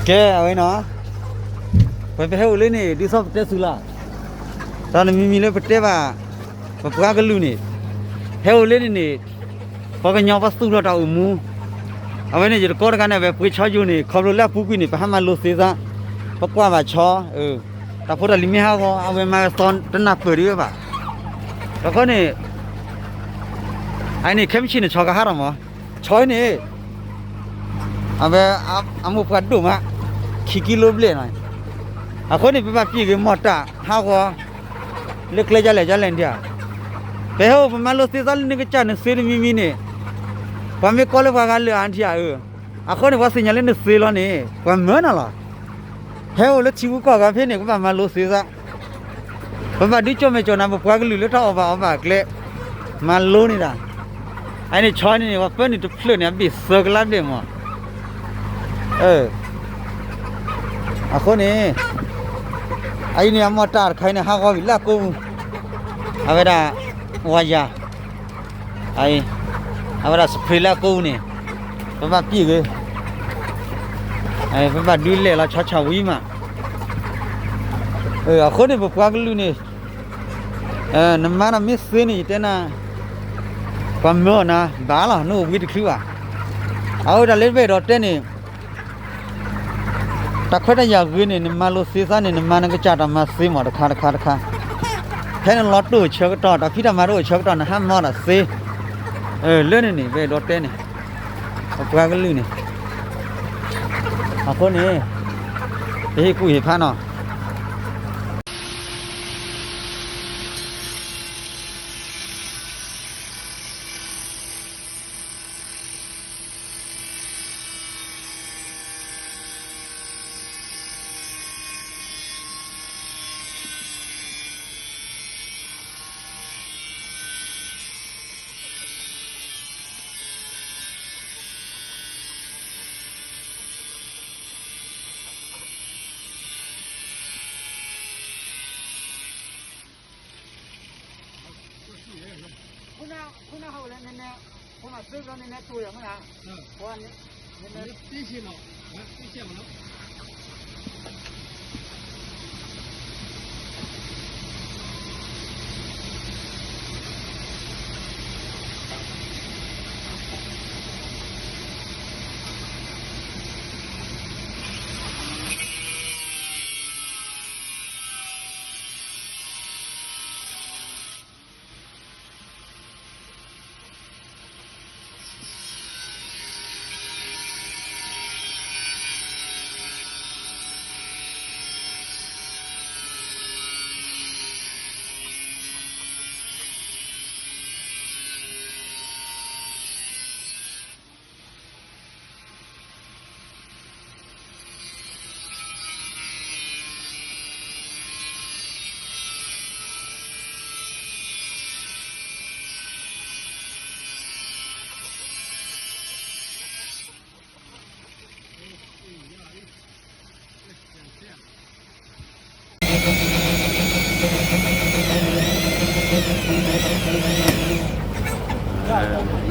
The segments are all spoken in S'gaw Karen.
ကဲ အဝဲနီၤ, ပ ပဟဲအိၣ်လၢန့ၣ် ဒ်သိးပတဲသုလီၤ, တၢ်တမံၤမံၤလၢပတဲဘၣ် ပပှၤကလုာ်န့ၣ် ဟဲအိၣ်လၢန့ၣ်န့ၣ် ပှၤကညီပသူၣ်ထီၣ်တၢ်အိၣ်မူ, အဝဲန့ၣ်ယတကီတခါန့ၣ် အဝဲပှ့ၤဆီယိာ်န့ၣ် ခီဖျိလၢအပူၤကွံာ်န့ၣ် ပဟးမၤလိသ့သး, ပကွၢ်ဘၣ်ဆီ, တၢ်ဖိတၢ်လံၤမ့ၢ်ဟးဂီၤ အဝဲမၤဝဲသီတနၢ်ပၢၢ်ဒံးဝဲဘၣ်, တခီန့ၣ် အအံၤန့ၣ် ခဲမုၢ်ဆ့ၣ်န့ၣ် ဆီကဟးထီၣ်မး, ဆီအံၤန့ၣ် အဝဲ အမိၢ်ပှၢ်ဒိၣ်မး ခံကံလိဘျဲၣ်နီၤ, အဃိန့ၣ် ပဘၣ်ပံၢ်ဂ့ၤမီၢ်တၢ်ဟးဂီၤ လၢကျဲဒ်လဲၣ်ဒ်လဲၣ်ဒၣ်, ပဟဲအိၣ်ပမၤလိသ့သးလၢနကစၢ်နသ့တမံၤမံၤန့ၣ်, ပှၤမ့ၢ်ကီလၢပှၤဂၤလၢာ်အါထံၣ်ဧါ, အဃိန့ၣ် ပှၤသ့ၣ်ညါလၢနသ့လီၤန့ၣ် ပှၤမၢနၤလီၤ, ဟဲအိၣ်လၢထံဖိကီၢ်ဖိဖဲန့ၣ် ပဘၣ်မၤလိသ့သး ပဘၣ်ဒုးကၠီၣ်မဲာ်ကၠီၣ်နၤ ပပှၤကလုာ်လၢတၢ်အီၣ်ဘၣ်အီဘၣ်အကျဲ, မၤလိန့ၢ်ဒၣ်, အန့ၣ်ဆီန့ၣ် ပှၤပၢနုာ်တဖျၢၣ်န့ၣ် အဘ့ၣ်သၢကလးဘျဲၣ်မး, အဃိန့ၣ် အအံၤန့ၣ် အမီၢ်တၢ်တခါအံၤန့ၣ် ဟးဂီၤဝံၤလၢအကိးပူၤ, အဝဲဒၣ် ဝါယၤ အဝဲဒၣ် spray လၢအကိးပူၤန့ၣ် ပဘၣ်ပံၢ်ဂ့ၤ, ပဘၣ်ဒုးလဲၢ်လီၤဆီဆၣ်ဝံၤမး, အဃိန့ၣ် ပပှၤကလုာ်န့ၣ် နမါနီၢ်မ့ၢ်သ့န့ၣ် ယတဲနၤ, ပှၤမၢအီၤနၤ ဘၣ်လီၤ နအိၣ်ဘှံးတချုးဘၣ်, အဝဲဒၣ်လၢပအဲၣ်ဒိးတဲန့ၣ် တၢ်ခွဲးတၢ်ယာ်ဂ့ၤန့ၣ် နမၤလိသ့သးန့ၣ် နမၤနကစၢ်တၢ်မၤသ့မး တခါတခါတခါ, ဖဲနလီၤတိၢ်ဆၢကတီၢ် တၢ်ဖံးတၢ်မၤတအိၣ်ဆၢကတီၢ် နဟးမၤတၢ်သ့, လၢန့ၣ်န့ၣ် ပအဲၣ်ဒိးတဲန့ၣ် ပပှၤကလုာ်န့ၣ်, အဃိန့ၣ် ပဟ့ၣ်ကူၣ်ဟ့ၣ်ဖးနီၤ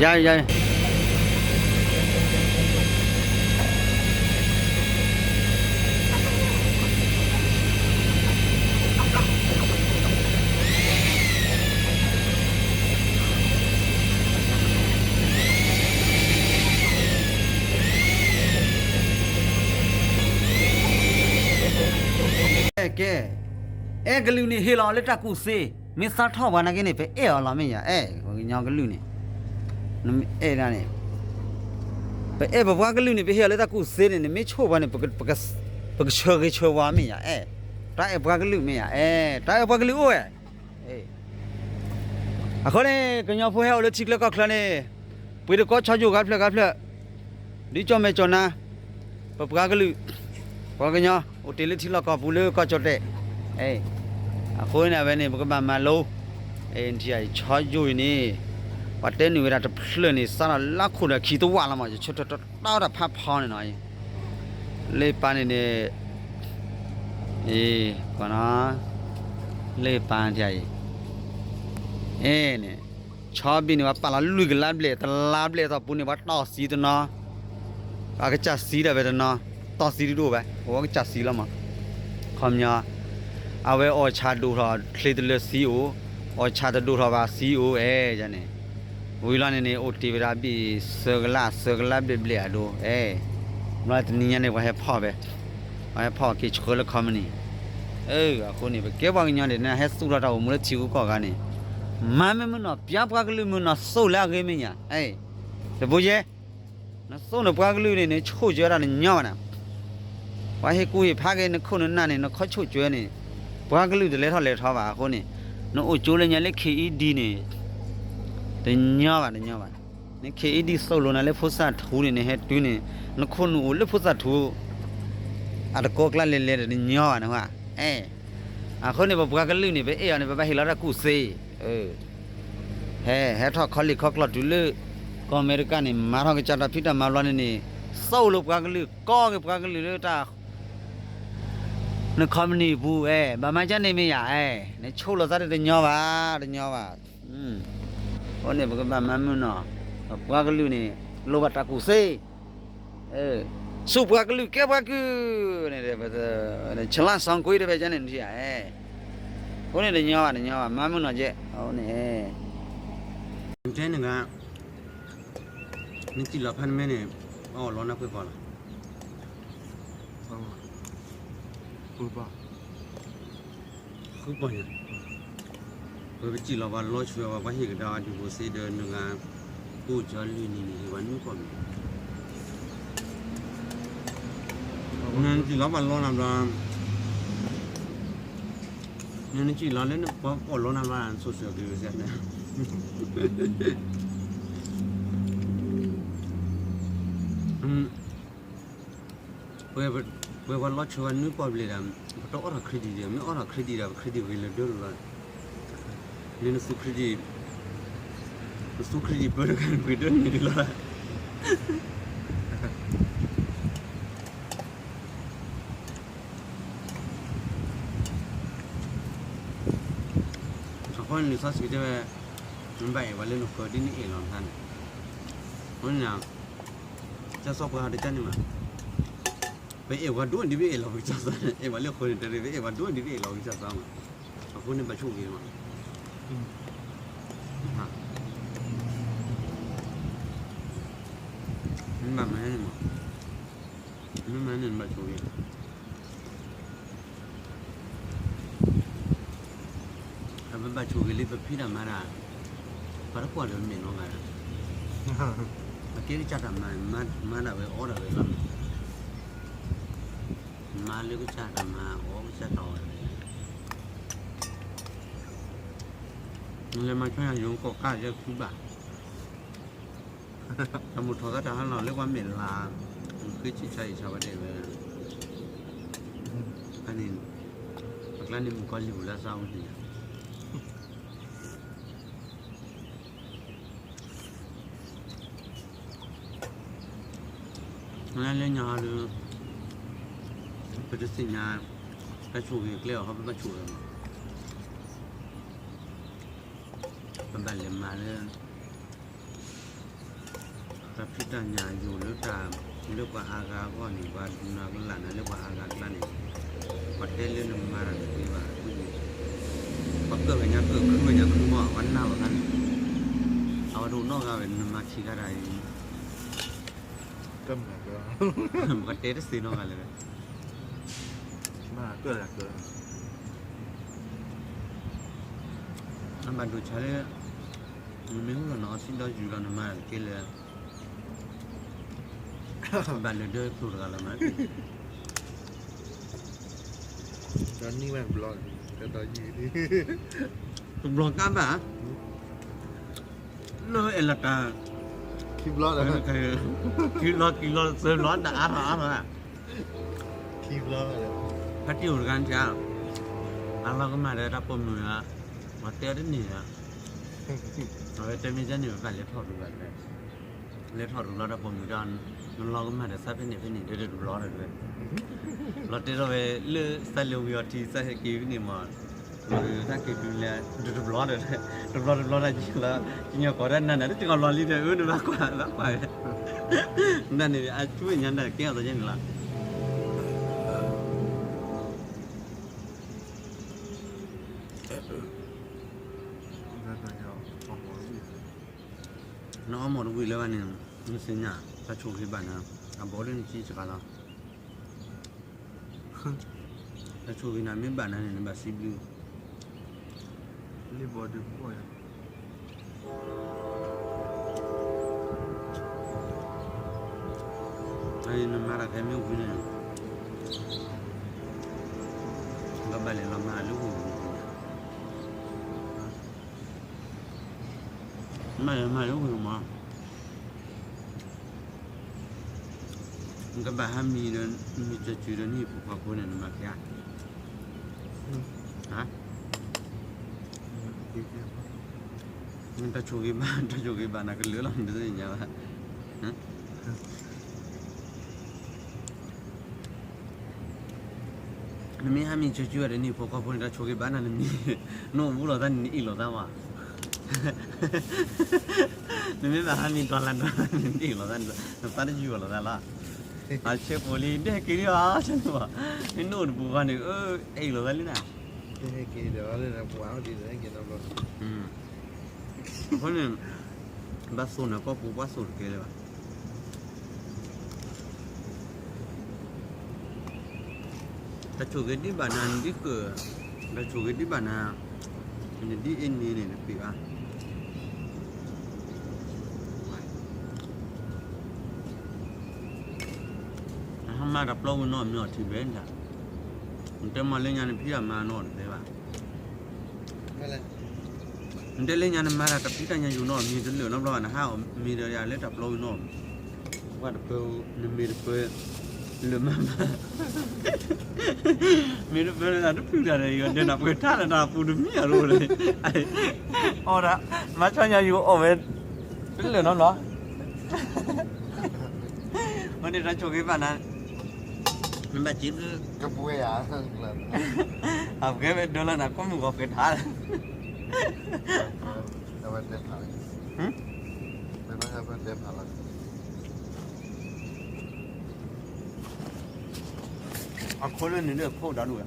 ယၤ ယၤ ကဲ, အဲၣ်ကလုာ်န့ၣ် ဟ့ၣ်လီၤလၢတၢ်ကူၣ်သ့, မ့ၢ်သးထီၣ်ပှၤနာ်က့န့ၣ် ပအဲၣ်အီၤလီၤမ့ၢ်ယၤ, အဲၣ်ပှၤကညီကလုာ်န့ၣ်, နမ့ၢ်အဲၣ်ဒၣ်န့ၣ်, ပအဲၣ်ပပှၤကလုာ်န့ၣ် ပဟ့ၣ်အီၤလၢတၢ်ကူၣ်သ့န့ၣ်, နမ့ၢ်ဆိၣ်ပှၤန့ၣ် ပကဆၢဂ့ၤဆၢဝါမ့ၢ်ယၤ, အဲၣ်, တၢ်အဲၣ်ပှၤကလုာ်မ့ၢ်ယၤ, အဲၣ်, တၢ်အဲၣ်ပှၤကလုာ်အိၣ်ဝဲ အဃိန့ၣ် ကညီဖိဟဲအိၣ်လၢထံချၢကီၢ်ချၢန့ၣ်, ပှ့ၤတကီဆီယိာ်ဂၤဖျၢၣ်ဂၤဖျၢၣ်, ဒုးကၠီၣ်မဲာ်ကၠီၣ်နါ, ပပှၤကလုာ်, ပှၤကညီ အိၣ်တ့ၢ်လၢထံလီၢ်ကီၢ်ပူၤလၢကီၢ်ကၠီၣ်တဲၣ်, အဃိန့ၣ် အဝဲန့ၣ် ပကဘၣ်မၤလိ, ထံၣ်ဆီယိာ်အံၤန့ၣ်, ပှၤတဲနုာ်ဝဲဒၣ်တဖျၢၣ်န့ၣ် စးထီၣ်လၢခိၣ်ဒီးခံတဝၢ်လီၤမး, ယဆၢထၢၣ်တတီတဖးဖီန့ၣ်နီၤ, လၢပၢ်န့ၣ်န့ၣ် အ့ ကွၢ်နီၤ, လၢပၢ်ထံၣ်အံၤ, အဲၣ်န့ၣ်, ဆီဘ့ၣ်န့ၣ် ပှၤပာ်လီၤလွံၢ်ကလးဘျဲၣ် တလါဘျဲၣ်အသီပူၤန့ၣ် ပှၤတီၢ်သံတနီၤ, ပှၤကစၢ်သံဒၣ်ဝဲတနီၤ, တီ သီသံဒုတအိၣ်ဘၣ်, အိၣ်ဝဲကစၢ်သံလီၤမး. ခီပညီ အဝဲအီၣ်ဆၣ်ဒိၣ်ထီၣ်ချ့တလၢသံအိၣ်, အီၣ်ဆၣ်တဒိၣ်ထီၣ်ဘၣ်သံအိၣ်အဲန့ၣ်, ဝံၤလီၤန့ၣ်န့ၣ် အိၣ်တ့ၢ်ဝဲဒၣ်ဘ့ၣ်သၢကလး သၢကလးဘျဲၣ်ဘျဲၣ်အဒိ အဲ, ဘျီတနံၤညါန့ၣ် ပှၤဟဲဖီၣ်ဖဲ, ပှၤဟဲဖီၣ်က့ၤဆှၢလၢခီပနံၣ်. အဃိန့ၣ် ပကဲပှၤကညီဒ်န့ၣ် ဟဲသူၣ်ထီၣ်တၢ်အိၣ်မူလၢထံဂုၤကီၢ်ဂၤန့ၣ်, မၤမ့ၢ်မုၢ်နီၢ် ပျါပှၤကလုာ်မုၢ်နီၢ် သိၣ်လၢအဂ့ၤမ့ၢ်ညါ, တဘိယဲ နသိၣ်နပှၤကလုာ်န့ၣ် နဆိၣ်ကၠွဲတၢ်တညီဘၣ်နၤ, ပှၤဟ့ၣ်ကူၣ်ဟ့ၣ်ဖးက့ၤနခိၣ်နနၢ်န့ၣ် နခီဆိၣ်ကၠွဲန့ၣ်, ပှၤကလုာ်တလဲၤထီၣ်လဲၤထီဘၣ်အဃိန့ၣ်, နအိၣ်ကၠိလၢညါလၢ ခ့အံၤဒံန့ၣ်, တညီဘၣ်တညီဘၣ်, နခ့အံၤဒံသိၣ်လိနၤလၢဖိသၣ်ထူန့ၣ် နဟဲတုၤန့ၣ်, နခိၣ်နူာ်အိၣ်လၢဖိသၣ်ထူ အတကိးကျါလဲၤလဲၤတညီဘၣ်နဟါ, အဲ အဃိန့ၣ် ပပှၤကလုာ်န့ၣ် ပအဲၣ်အီၤန့ၣ် ပဘၣ်ဟ့ၣ်လီၤတၢ်ကူၣ်သ့, ဟဲ ဟဲထီၣ်ခီလ့ၣ်ခီကျီၢ်တုၤလၢ ကီၢ်အမဲရကၤန့ၣ် မၤထီၣ်ကစၢ်တၢ်ဖံးတၢ်မၤဘျီန့ၣ်န့ၣ်, သိၣ်လိပှၤကလုာ် ကိးက့ၤပှၤကလုာ်လၢတၢ် နခီပနံၣ်အပူၤ အဲ ဘၣ်မၤကန့ၣ်မ့ၢ်ယၤ အဲ နဆိၣ်လိာ်သးတညီဘၣ် တညီဘၣ်, အဃိန့ၣ် ပကဘၣ်မၤမုာ်နီၤ, ပပှၤကလုာ်န့ၣ် လိၣ်ဘၣ်တၢ်ကူၣ်သ့ ဆူပှၤကလုာ်ကဲပှၤကုၢ်န့ၣ်, ဆလါစီၤကွ့တဖဲကန့ၣ်နထံၣ်ဧါ, အဃိန့ၣ်တညီဘၣ်တညီဘၣ် မၤမုာ်နီၤကဲ, အဃိန့ၣ် တဲနဂၤ, နစံၣ်လီၤဖးနမဲန့ၣ်, အီၣ်လီၤနၢ်ပှဲၤကီၢ်လီၤ, ဃုပီၢ်ညါ, ပပစံၣ်လီၤပှၤလီၤဆူၣ်ဝဲပှၤဟ့ၣ်ကဒါအီၤဒုးဘိသ့ဒီးနဂၤ, အိၣ်ကၠီလွံၢ်နံၤန့ၣ် ဟ့ၣ်ပှၤနွံပီၢ်မံၤ, နစံၣ်လီၤပှၤလီၤနၤဘျီ နနစံၣ်လီၤလၢနပှၤအီၣ်လီၤနၤဘျီ နဆိၣ်စၢၤက့ၤဝဲစ့ၢ်န့ၣ်, ပှဲၤပှၤလီၤဆၢဝဲနွံပီၢ်ဘျဲၣ်ဒီး, ပတအီၣ်ထီၣ် credit ဒီး မ့ၢ်အီၣ်ထီၣ် credit ဒီး ပ credit ဂ့ၤလၢဒၢလီၤလီၤ, နနသူ credit, နသူ credit ပၢတခါန့ၣ် ဂ့ၤဒၢန့ၣ်ဒ်လီၤ. အဃိန့ၣ် လံာ်စီဆှံတဲဝဲ, နဘၣ်အဲၣ်ပှၤလၢနဃၢၤဒ်နအဲၣ်လီၤနသးန့ၣ်, အဃိန့ၣ်, ကစၢ်စီပှၤတကးန့ၣ်မး, ပအဲၣ်ပှၤဒိၣ်ဒ်ပအဲၣ်လီၤပကစၢ်သးန့ၣ် အဲၣ်ပှၤလၢဃၢၤန့ၣ် တရံးပအဲၣ်ပှၤဒိၣ်ဒ်ပအဲၣ်လီၤပကစၢ်သးမး, အဃိန့ၣ်ဘၣ်ဆိၣ်ဂ့ၤမး, မ့ၢ်ဘၣ်မၤန့ၣ်မး, မ့ၢ်မၤန့ၣ်ဘၣ်ဆိၣ်ဂ့ၤ အပဘၣ်ဆိၣ်ဂ့ၤလၢပဖံးတၢ်မၤတၢ်, ပှၤတကွၢ်လၢမဲာ်နီတဂၤ, ပကဲကစၢ်တၢ်မၤ, မၤဒၣ်ဝဲအီၣ်ဒၣ်ဝဲလီၤ, မၤလၢကစၢ်တၢ်မၤ အီၣ်ကစၢ်တၢ်အီၣ်ဝဲ, နလဲၤမၤဆိညါယိၤကီၢ်ကၢ်ယဲၢ်ခုဘၣ် တၢ်မိၣ်ထီၣ်သးတၢ်ဟးလီၤလၢပှၤမဲာ်လၤ, ဃ့ဆံၣ်ဆါအံၤဆါဝဲဒၣ်ဝဲ, အန့ၣ်, အကျါန့ၣ်မုၣ်ကီၤလံၢ်ပူၤလၢအသးဝဲန့ၣ်, လၢညါဒီး, ပတသ့ၣ်ညါ, တၢ်ဆိၣ်ဂ့ၤကျဲအီၤဟီ ပဘၣ်ဆိၣ်ဂ့ၤမး, ပဘၣ်လဲၤမၤလၢ တၢ်ဖံးတၢ်ညၣ်ယိာ်လၢတၢ်, လၢပှၤအါဂၤအဂီၢ်န့ၣ် ပှၤဒုးနၤကလၢ်နၤလၢပှၤအါဂၤအကျါန့ၣ်, ပှၤတဲလၢနမၤတၢ်တသ့ဘၣ်အဃိန့ၣ်, ပှၤကၢၣ်ဝဲညါကၢၣ် ခုဝဲညါခုမး ပှၤနာ်လီၤသးန့ၣ်, အဝဲတအိၣ်နီတဂၤဝဲ နမၤထံၣ်ဂၤတၢ်အံၤ, ပှၤတဲတသ့နီတဂၤလဲၣ်, အဘၣ်ဒိဆါလၢ နမ့ၢ်ဟူလီၤနီၤအီစံဒီးယူၤလီၤနမၤက့ၤလၢ ဘၣ်လၢဒၢကျိၤတဂၤလီၤမး, တဘျီကးဘၣ်, လၢအဲၣ်လီၤတၢ်, ခံဘျီ, ခံဘျီ ခံဘျီ သၢဘျီ တၢ်အါထီၣ်အါထီၣ်, ခံဘျီ, ဖါတံၢ်အိၣ်တဂၤန့ၣ်ဧါ, အလီၤကမၣ်ဒီးတၢ်ပိာ်မုၣ်ဧါ, ပှၤတဲအီၤတန့ၢ်ဧါ, အဝဲတဲမ့ၢ်ကန့ၣ် ပဘၣ်လဲၤထီၣ်တဘျီ, လဲၤထီၣ်တဘျီတၢ်ပိာ်မုၣ်ဒီး, နလီၤကမၣ်ဒီးသးဖဲန့ၣ်ဖဲန့ၣ် ဒဲဒဲတဘျီဒီး, ဘျီတဲထီၣ်ဝဲလၢသးလဲၤဝံၤအီၤထံ သးဟဲက့ၤဖဲန့ၣ်မး, တၢ်က့ၤတုၤလဲၤ ဒုးတဘျီဒီး, တဘျီတဘျီတၢ်ကံၢ်လီၤ, ကညီကီၢ်တၢ်နၤန့ၣ် တကီၢ်လီၤလံဒီး အၢ နဘၣ်ကွၢ် ဘၣ်ကွၢ်ဝဲ, နန့ၣ် အဆိညါနကဲအီၤသးယဲန့ၣ်လီၤ, တဝံၤလၢၤဘၣ်န့ၣ်, နသ့ၣ်ညါ, တၢ်ဆိၣ်ဂ့ၤဘၣ်နၤ, အဘီဒ်နကံစှၤလီၤ, တၢ်ဆိၣ်ဂ့ၤနၤမ့ၢ်ဘၣ်နၤန့ၣ် နဘၣ်စံးဘျုး, လံဘီဒုးဖှီၣ်ယၤ, နမၤတၢ်ခဲမ့ၢ်ဝံၤန့ၣ်, ကဘၣ်လဲၤလီၤမၤလၢဝံၤ, မၤလၢမၤလၢဝံၤမး နကဘၣ်ဟးမံၤဒီး မံၤကၠီၤကၠီၤဒီးနဟံၣ်ဖိဃီဖိန့ၣ် နမၤက့ၤဧါ, တၢ်ဆိၣ်ဂ့ၤဘၣ် တၢ်ဆိၣ်ဂ့ၤဘၣ်နၤကလုာ်လီၤ နတသ့ၣ်ညါဘၣ်. နမ့ၢ်ဟးမံၤကၠီၤကၠီၤဒီးနဟံၣ်ဖိဃီဖိန့ၣ် တၢ်ဆိၣ်ဂ့ၤဘၣ်နၤ နမံၤ, နအိၣ်ဘူးလိာ်သးန့ၣ် နအ့ၣ်လိာ်သးမး နမ့ၢ်ဘၣ်ဟးမံၤ dollar dollar န့ၣ် နအ့ၣ်လိာ်သးန့ၣ် နသးတယုၢ်အီၤလိာ်သးလီၤ. အဆဲးဖိလံ ဒဲက့ၤလံဧါ ဆဲးဖိ, နအိၣ်တပူၤဃီန့ၣ် အ့ၣ်လိာ်သးလံနၤ, ဒဲက့ၤဒီးလၢပှၤအီၤဒ်လဲၣ်က့ၤနီၤဘျီ, အဃိန့ၣ် ဘၣ်သိၣ်နၤကီၢ်ပူၤ ပှၤသိၣ်တကဲလၢၤဘၣ်. တၢ်ဆိၣ်ဂ့ၤဒံးဘၣ်နၤ နဒ်ကၢၢ်, တၢ်ဆိၣ်ဂ့ၤဒံးဘၣ်နၤ နဒ်အ့ၣ်န့ၣ်န့ၣ် တပ့ၤဘၣ်. နဟးမၤတၢ်ပျီဝံၤနီၢ်မံၤအီၤထံၣ်ဘဲန့ၣ်, နတဲမၤလၢညါန့ၣ် ဖံးတၢ်မၤနီၢ်တသဲဘၣ်. နတဲလၢညါနမၤတၢ်တၢ်ဖံးတၢ်ညါယိာ်နီၢ်မံၤတလၢာ်နီတဘျီဘၣ် နဟးအီၣ်မ့ၤဒီးယၤလၢတၢ်ပျီဝံၤနီၢ်, ပှၤတပၢၤ နမ့ၤတပၢၤ လၢမၤမၤ မ့ၤတပၢၤလၢတၢ်တဖုၣ်တၢ်ဒီး ယဒဲနၢ်ပှဲၤထါလၢတၢ်ပူၤတမံၤအရိၣ်လၢ အီၣ်ဒၣ် မၤဆီညါယိာ်အီၣ်ဝဲ တလၢာ်နီတဘျီ အဃိန့ၣ်တၢ်ဆိၣ်ဂ့ၤဘၣ်နၤ, နဘၣ်စံးဘျုး ကပှဲၤဧါ, အပှဲၤဝဲဒၢလၢနၤကိးမုၢ်ဂီၤပှဲၤထါလၢ, အဝဲတဲဖးလၢ, တဲဖးလၢ, အခိၣ်လၢနုၤလၢခိၣ်ဒီဒူၣ်ဝဲ,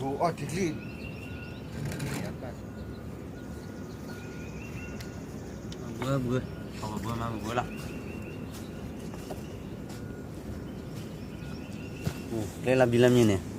ကိးအီၣ်ထံချံ ဘှၢဘှၢ, ဘှၢမၤဘှၢလီၤ, ကျဲလၢဘံလၢမ့ၢ်န့ၣ်,